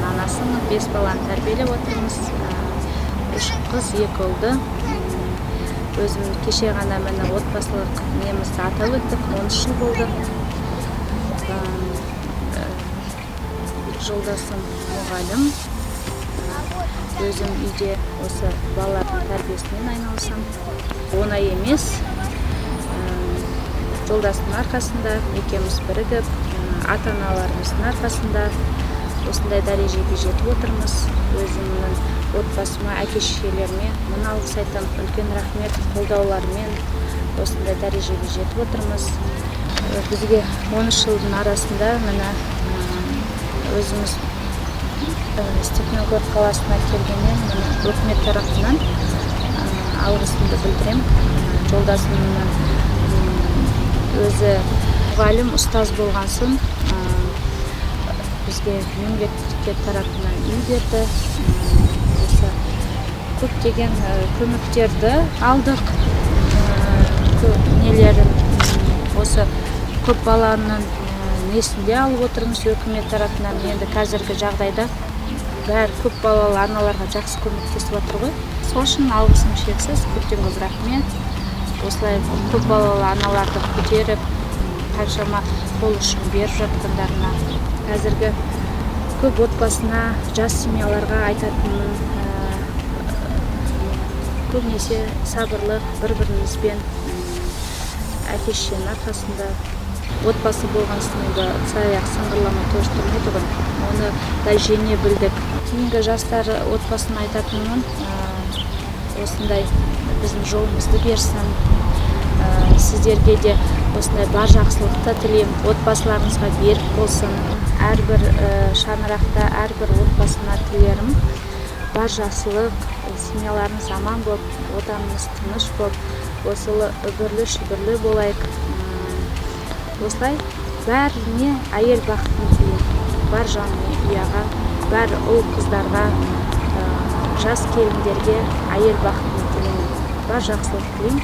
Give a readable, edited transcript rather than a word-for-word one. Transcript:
Баланың анасымын, бес баланы тәрбиелеп отырмыз, үш қыз, екі ұлды. Өзім кеше ғана, міне, отбасылық немізді атап өттік, 13 жыл болды. Жолдасым мұғалім, өзім үйде осы балалардың тәрбиесімен айналысамын. Оңай емес. Жолдасымның арқасында, екеуміз бірігіп, ата аналарымыздың арқасында осындай дәрежеге жетіп отырмыз. Өзімнің отбасыма, әке шешелеріме мың алғыс айтамын, үлкен рахмет. Қолдауларымен осындай дәрежеге жетіп отырмыз. Бізге 13 жылдың арасында, міне, өзіміз Степногор қаласына келгеннен, міне, өкімет тарапынан алғысымды білдіремін. Жолдасымның өзі мұғалім, ұстаз болған соң, бізге мемлекет тарапынан үй берді. Осы көптеген көмектерді алдық. Нелерін, осы көп баланың несінде алып отырмыз өкімет тарапынан. Енді қазіргі жағдайда бәрі көп балалы аналарға жақсы көмектесіп жатыр ғой, сол үшін алғысым шексіз, көптен көп рахмет. Осылай көп балалы аналарды көтеріп, қаншама қол ұшын беріп жатқандарына. Қазіргі көп отбасына, жас семьяларға айтатыным, көбінесе сабырлық, бір бірімізбен, әке шешенің арқасында. Отбасы болған соң енді ыдыс аяқ сыңғырламай тоже тұрмайды ғой, оны да жеңе білдік. Кейінгі жастар отбасына айтатыным, осындай біздің жолымызды берсін. Сіздерге де осындай бар жақсылықты тілеймін, отбасыларыңызға берік болсын. Әрбір шаңырақта, әрбір отбасына тілерім бар жақсылық, семьяларыңыз аман болып, отанымыз тыныш болып, осылы үбірлі шүбірлі болайық. Осылай бәріне әйел бақытын тілеймін, бар жанұяға, бар ұл қыздарға, жас келіндерге әйел бақытын тілеймін, бар жақсылық тілеймін.